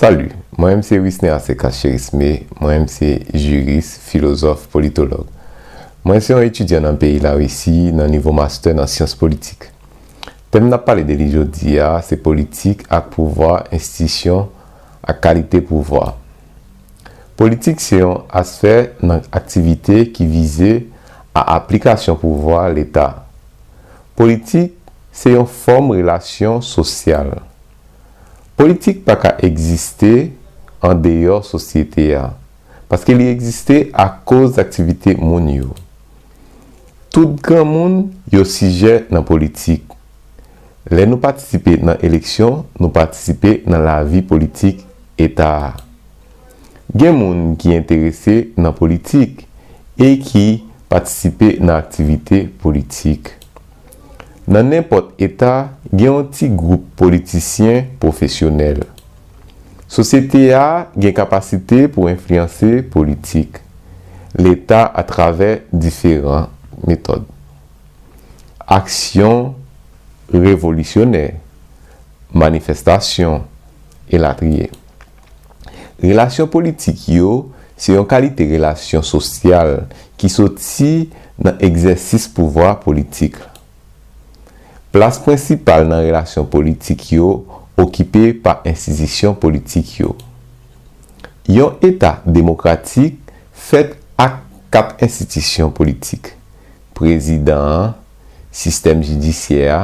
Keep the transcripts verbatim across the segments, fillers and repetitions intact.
Salut, mwen menm se Wisner Asekas Cherisme, mwen menm se jiris, filozòf, politològ. Mwen se yon etidyan nan peyi Larisi nan nivo mastè nan syans politik. Tèm n ap pale de li jodi a se politik ak pouvwa, enstitisyon ak kalite pouvwa. Politik se yon aspè nan aktivite ki vize a aplikasyon pouvwa Leta. Politik se yon fòm relasyon sosyal. Politik pa ka egziste andeyò sosyete a, paske li egziste akoz aktivite moun yo. Tout granmoun yo sijè nan politik. Lè nou patisipe nan eleksyon, nou patisipe nan lavi politik Eta a. Gen moun ki enterese nan politik e ki patisipe nan aktivite politik. Nan nenpòt Eta, gen yon ti gwoup politisyen pwofesyonèl. Sosyete a gen kapasite pou enfliyanse politik Leta atravè diferan metòd. Aksyon revolisyonè, manifestasyon, elatriye. Relasyon politik yo se yon kalite relasyon sosyal ki soti nan egzèsis pouvwa politik. Plas prensipal nan relasyon politik yo okipe pa enstitisyon politik yo. Yon Eta demokratik fèt ak kat enstitisyon politik: prezidan an, sistèm jidisyè a,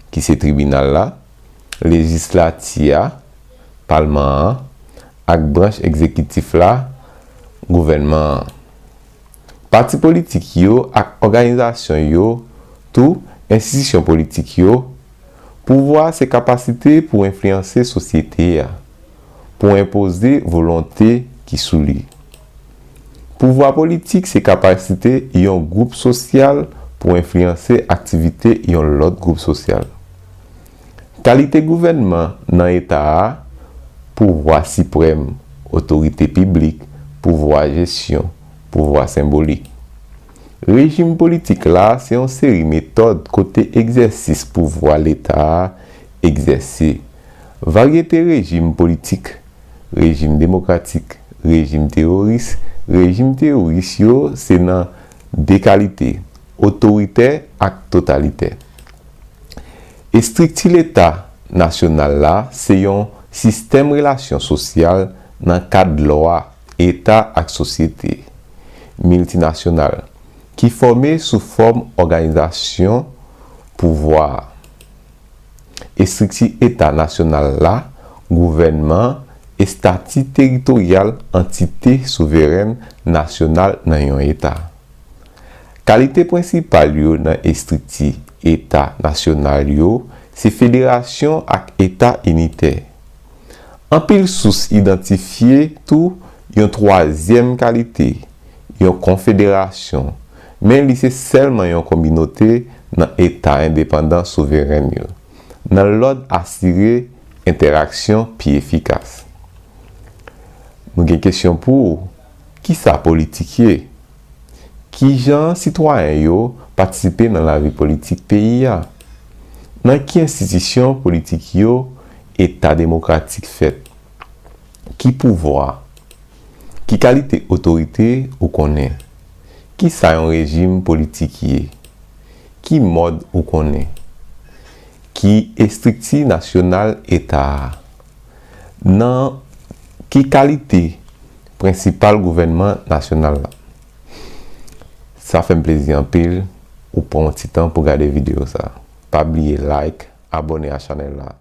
ki se tribinal la, lejislati a, palman an, ak branch egzekitif la, gouvènman an. Pati politik yo ak òganizasyon yo, tou enstitisyon politik yo, pouvwa se kapasite pou enfliyanse sosyete a, pou enpoze volonte ki sou li. Pouvwa politik se kapasite yon gwoup sosyal pou enfliyanse aktivite yon lòt gwoup sosyal. Kalite gouvènman nan Eta a: pouvwa siprèm, otorite piblik, pouvwa jesyon, pouvwa senbolik. Rejim politik la se yon seri metòd kote egzèsis pouvwa Leta a egzèse. Varyete rejim politik: rejim demokratik, rejim teworis. Rejim teworis yo se nan de kalite: otoritè ak totalitè. Estrikti Leta nasyonal la se yon sistèm relasyon sosyal nan kad lwa, Eta ak sosyete miltinasyonal ki fòme sou fòm òganizasyon pouvwa a. Estrikti Eta nasyonal la: gouvènman, estati teritoryal, antite souverèn nasyonal nan yon Eta. Kalite prensipal yo nan estrikti Eta nasyonal yo se federasyon ak Eta initè. Anpil sous idantifye tou yon twazyèm kalite, yon konfederasyon, men li se sèlman yon kominote nan Eta endepandan souverèn yo, nan lòd asire entèraksyon pi efikas. Nou gen kesyon pou ou: kisa politik ye? Kijan sitwayen yo patisipe nan lavi politik peyi a? Nan ki enstitisyon politik yo Eta demokratik fèt? Ki pouvwa? Ki kalite otorite ou konnen? Kisa yon rejim politik ye? Ki mòd ou konnen? Ki estrikti nasyonal Eta a? Nan ki kalite prensipal gouvènman nasyonal la? Sa fè m plezi anpil ou pran yon ti tan pou gade videyo sa. Pa bliye like, abòne a chanèl la.